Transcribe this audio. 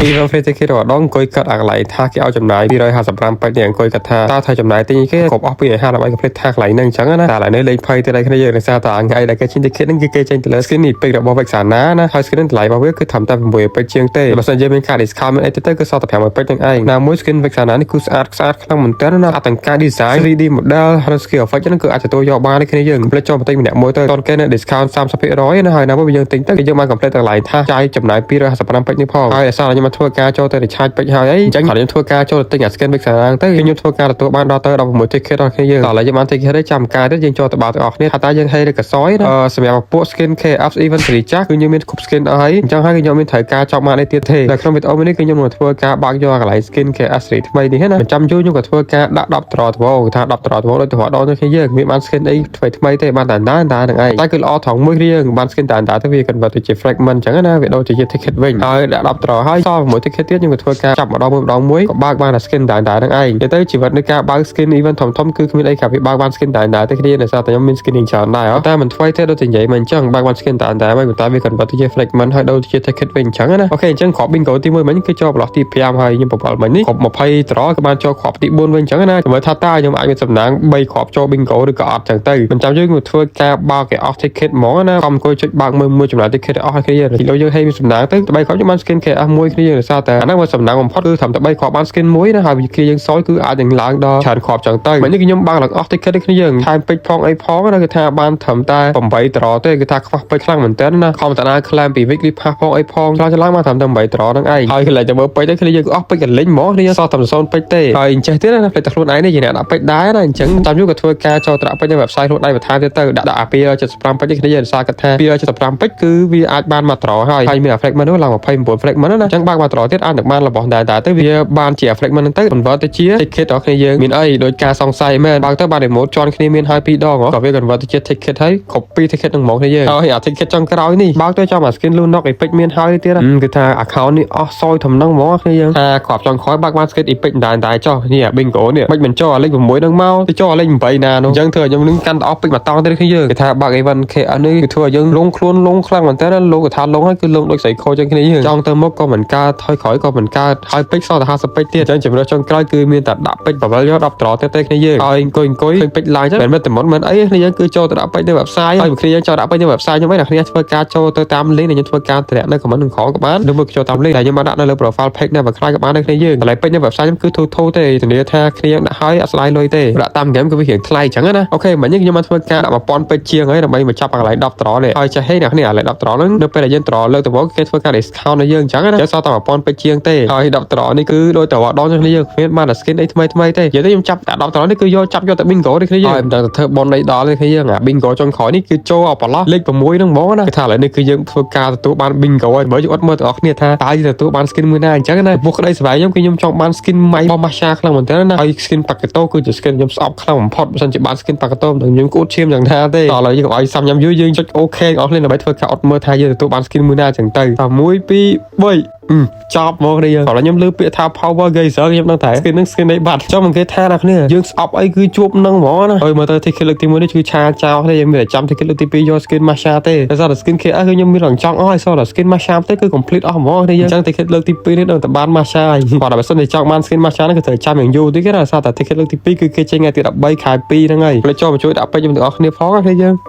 Event free ticket រដងអង្គុយកាត់អាកន្លែងថាគេឲ្យចំណាយ255ពេជ្រនេះអង្គុយកាត់ថាតើត្រូវចំណាយទិញគេគ្រប់អស់250ដើម្បី complete ថាកន្លែងហ្នឹងអញ្ចឹងណាតែឥឡូវនេះលេងភ័យទៅដល់គ្នាយើងដោយសារតែថ្ងៃដែលគេចេញ ticket ហ្នឹងគឺគេចេញទៅលើ skin នេះពេជ្ររបស់ Vexana ណាហើយ skin ហ្នឹងតម្លៃរបស់វាគឺត្រឹមតែ6ពេជ្រជាងទេបើសិនជាមានការ discount មានអីទៅទៅគឺសល់តែ500ពេជ្រហ្នឹងឯងណាមួយ skin Vexana នេះគឺស្អាតស្អាតខ្លាំងមែនទែនណាអត់ទាំងការ design 3D model ហើយ skill effect ហ្នឹងគឺអាចទទួលយកបានគ្នាយើងផ្លេចចូលបន្តិចម្នាក់មួយទៅតនគេនៅ discount 30%ណាហើយណាមួយយើងទិញទៅគឺយើងបាន complete តម្លៃថាចាយចំណាយ255ពេជ្រនេះផងហើយដោយសារខ្ញុំមកធ្វើការចូលទៅ recharge ពេជ្រហើយអីអញ្ចឹងខ្ញុំធ្វើការចូលទៅទិញអា skin Vexana ទៅខ្ញុំធ្វើការទទួលបានដល់ទៅ16 ticket ដល់គ្នាយើងតោះឥឡូវយើងបាន ticket ហើយចាំការទៀតយើងចូលទៅបើកទាំងអស់គ្នាថាតើយើងហេឬក៏សយណាអឺសម្រាប់ពួក skin KF event សេរីចាស់គឺយើងមានគ្រប់ skin អស់ហើយអញ្ចឹងហើយគឺខ្ញុំមានត្រូវការចង់បានអីទៀតទេតែក្នុងវីដេអូមួយនេះគឺខ្ញុំនឹងធ្វើការបើកយកកន្លែង skin KF សេរីថ្មីនេះណាមិនចាំយូរខ្ញុំក៏ធ្វើការដាក់10ត្រត្បូងថា10ត្រត្បូងដូចទៅរដងទៅគ្នាយើងមានបាន skin អីថ្មីថ្មីទេបានតែតែតែនឹងឯងតែគឺល្អត្រង់មួយរៀងបាន skin តែតែទៅវា convert ទៅជា fragment អញ្ចឹងណាវាដូរទៅជា ticket វិញហើយដាក់10ត្រហើយសល់6 ticket ទៀតខ្ញុំក៏ធ្វើការចាប់ម្ដងមួយម្ដងមួយក៏បើកបានតែ skin តែតែនឹងឯងនិយាយទៅជីវិតនៃការបើក skin event ធំធំគឺគ្មានអីក្រៅពីបើកបាន skin តែតែទេគ្នាដោយសារតែខ្ញុំមាន skin ច្រើនដែរតែមិនថ្មីទេដូចតែនិយាយមកអញ្ចឹងបើកបាន skin តែតែវិញប៉ុន្តែវា convert ទៅជា fragment ហើយដូរទៅជា ticket វិញអញ្ចឹងណាOK អញ្ចឹងគ្រាប់ bingo ទី1មិញគឺចូលប្រឡោះទី5ហើយខ្ញុំបបលមិញនេះគ្រប់20ត្រក៏បានចូលគ្រាប់ទី4វិញអញ្ចឹងណាមើលថាតើខ្ញុំអាចមានសំណាង3គ្រាប់ចូល bingo ឬក៏អត់អញ្ចឹងទៅមិនចាំយើងមកធ្វើការបើកឲ្យអស់ ticket ហ្មងណាកុំអង្គុយចុចបើកមួយមួយចំណាយ ticket ឲ្យអស់ឲ្យគ្នាគីឡូយើងហេមានសំណាងទៅ3គ្រាប់ខ្ញុំបាន skin KF មួយគ្នាដោយសារតែអាហ្នឹងមកសំណាងបំផុតគឺត្រឹមតែ3គ្រាប់បាន skin មួយណាហើយគ្នាយើងសយគឺអាចនឹងឡើងដល់ច្រើនគ្រាប់ចឹងទៅមិញនេះខ្ញុំបើកឡើងអស់ ticket គ្នាយើងថែមពេជ្រផងអីផងណាគឺថាបានត្រឹមតែ8ត្រទេគឺថាខ្វះពេជ្រខ្លាំងមែនទែនណាខំតាណា claim ពី weekly pass ផងអីផងឆ្លងឆ្លងមកត្រឹមតែ8ត្រហ្នឹងឯងហើយកន្លែងទៅមើលពេជ្រទៅគ្នាយើងអស់ពេជ្រកលិញហ្មងគ្នាសល់តែ0ពេជ្រទេហើយអញ្ចេះទៀតណាពេជ្រតែខ្លួនឯងនេះជាអ្នកដាក់ពេជ្រដែរណាអញ្ចឹងតាមយូរក៏ធ្វើការចូលត្រាក់ពេជ្រនៅ website ខ្លួនឯងបន្ថែមទៀតទៅដាក់ដាក់អា275ពេជ្រគ្នាយើងសារគាត់ថា275ពេជ្រគឺវាអាចបានមួយត្រហើយហើយមាន fragment នោះឡើង29 fragment ណាអញ្ចឹងបើកមួយត្រទៀតអាចនឹងបានរបស់ដែរតែទៅវាបានជា fragment ហ្នឹងទៅ convert ទៅជា ticket របស់គ្នាយើងមានអីដោយការសង្ស័យមែនបើកទៅបាន remote ជន់គ្នាមានហើយពីរដងក៏វា convert ទៅជា ticket ហើយ copy ticket ហ្នឹងហ្មងគ្នាយើងហើយអា ticket ចុងក្រោយនេះបើកទៅចំអា skin Lunox epic មានហើយទៀតគឺថា account នេះអស់សយធំហ្នឹងហ្មងគ្នាយើងថាគ្រាប់ចុងក្រោយបើកបាន skin epic ដែរតែចុះនេះអា bingo នេះមិនមិនចូលអាលេខ6ហ្នឹងមកទៅចូលអាលេខ8ណានោះអញ្ចឹងធ្វើឲ្យខ្ញុំនឹងកាន់តែអស់ពេជ្រមួយតង់ទៀតគ្នាយើងគេថាបើក event KN នេះគឺធ្វើឲ្យយើងលងខ្លួនលងខ្លាំងមែនតើលងគេថាលងហើយគឺលងដូចស្រីខូចចឹងគ្នាយើងចង់ទៅមុខក៏មិនកើតថយក្រោយក៏មិនកើតហើយពេជ្រសល់តែ50ពេជ្រទៀតអញ្ចឹងជំរឿចុងក្រោយគឺមានតែដាក់ពេជ្របវលយក10ត្រទៀតទេគ្នាយើងហើយអង្គុយអង្គុយឃើញពេជ្រឡើងចឹងមិនមែនតែមុនមិនអីគ្នាយើងគឺចូលទៅដាក់ពេជ្រនៅ website ហើយគ្នាយើងចូលដាក់ពេជ្រនៅ website ខ្ញុំឯងអ្នកគ្នាធ្វើការចូលទៅតាម link ដែលខ្ញុំធ្វើការតម្លាក់នៅ comment នឹងក្រោមក៏បានឬមួយក៏ចូលតាម link ដែលខ្ញុំបានដាក់នៅលើ profile page នៅបើខ្លាចក៏បានដែរគ្នាយើងតម្លៃពេជ្រនៅ website ខ្ញុំគឺធូរធូរទេធានាថាគ្នាយើងដាក់ហើយអត់ស្ដាយលុយទេដាក់តាម game គឺវារៀងថ្លៃអញ្ចឹងណាOK មិញនេះខ្ញុំបានធ្វើការដាក់1000ពេជ្រជាងហើយដើម្បីមកចាប់កន្លែង10ត្រនេះហើយចេះហេអ្នកគ្នាកន្លែង10ត្រហ្នឹងនៅពេលដែលយើងត្រលើកដំបូងគេធ្វើការ discount ឲ្យយើងអញ្ចឹងណាចឹងសល់តែ1000ពេជ្រជាងទេហើយ10ត្រនេះគឺដូចតែដងគ្នាយើងគ្មានបានតែ skin អីថ្មីថ្មីទេនិយាយទៅខ្ញុំចាប់តែ10ត្រនេះគឺយកចាប់យកតែ bingo នេះគ្នាយើងហើយមិនដឹងទៅធ្វើប៉ុនអីដល់ទេគ្នាយើងអា bingo ចុងក្រោយនេះគឺចូលអបឡោះលេខ6ហ្នឹងហ្មងណាគឺថាឥឡូវនេះគឺយើងធ្វើការទទួលបាន bingo ហើយបើយើងអត់មើលទាំងអស់គ្នាថាតើយើងទទួលបាន skin មួយណាអញ្ចឹងណាពោះក្តីស្វែងខ្ញុំគឺខ្ញុំចង់បាន skin ម៉ៃរបស់ Masha ខ្លាំងមែនទែនណាហើយ skin Paquito គឺជា skin ខ្ញុំស្អប់ខ្លាំងបំផុតបើសិនជាបាន skin Paquito មិនដឹងខ្ញុំគូតឈាមយ៉ាងណាទេតោះឥឡូវយើងកុំឲ្យសាំញ៉ាំយូរយើងចុច OK ទាំងអស់គ្នាដើម្បីធ្វើការអត់មើលថាយើងទទួលបាន skin មួយណាអញ្ចឹងទៅត1 2 3ចប់មកគ្នាយើងឥឡូវខ្ញុំលើពាក្យថា power geyser ខ្ញុំដឹងតែ skin ហ្នឹង skin នេះបាត់ចុះមកគេថាដល់គ្នាយើងស្អប់អីគឺជួបនឹងហ្មងណាហើយមើលទៅ ticket លើកទី1នេះគឺឆាចោលគ្នាយើងមានតែចាំ ticket លើកទី2យក skin Masha ទេដោយសារតែ skin KS គឺខ្ញុំមានរងចង់អស់ហើយសល់តែ skin Masha ទេគឺ complete អស់ហ្មងគ្នាយើងអញ្ចឹង ticket លើកទី2នេះដឹងតែបាន Masha ហើយគាត់តែបើសិនជាចង់បាន skin Masha ហ្នឹងគឺត្រូវចាំយ៉ាងយូរតិចទេដោយសារតែ ticket លើកទី2គឺគេចេញថ្ងៃទី13ខែ2ហ្នឹងហើយផ្លេចចូលមកជួយដាក់ពេជ្រខ្ញុំទាំងអស់គ្នាផងណាគ្នាយើង។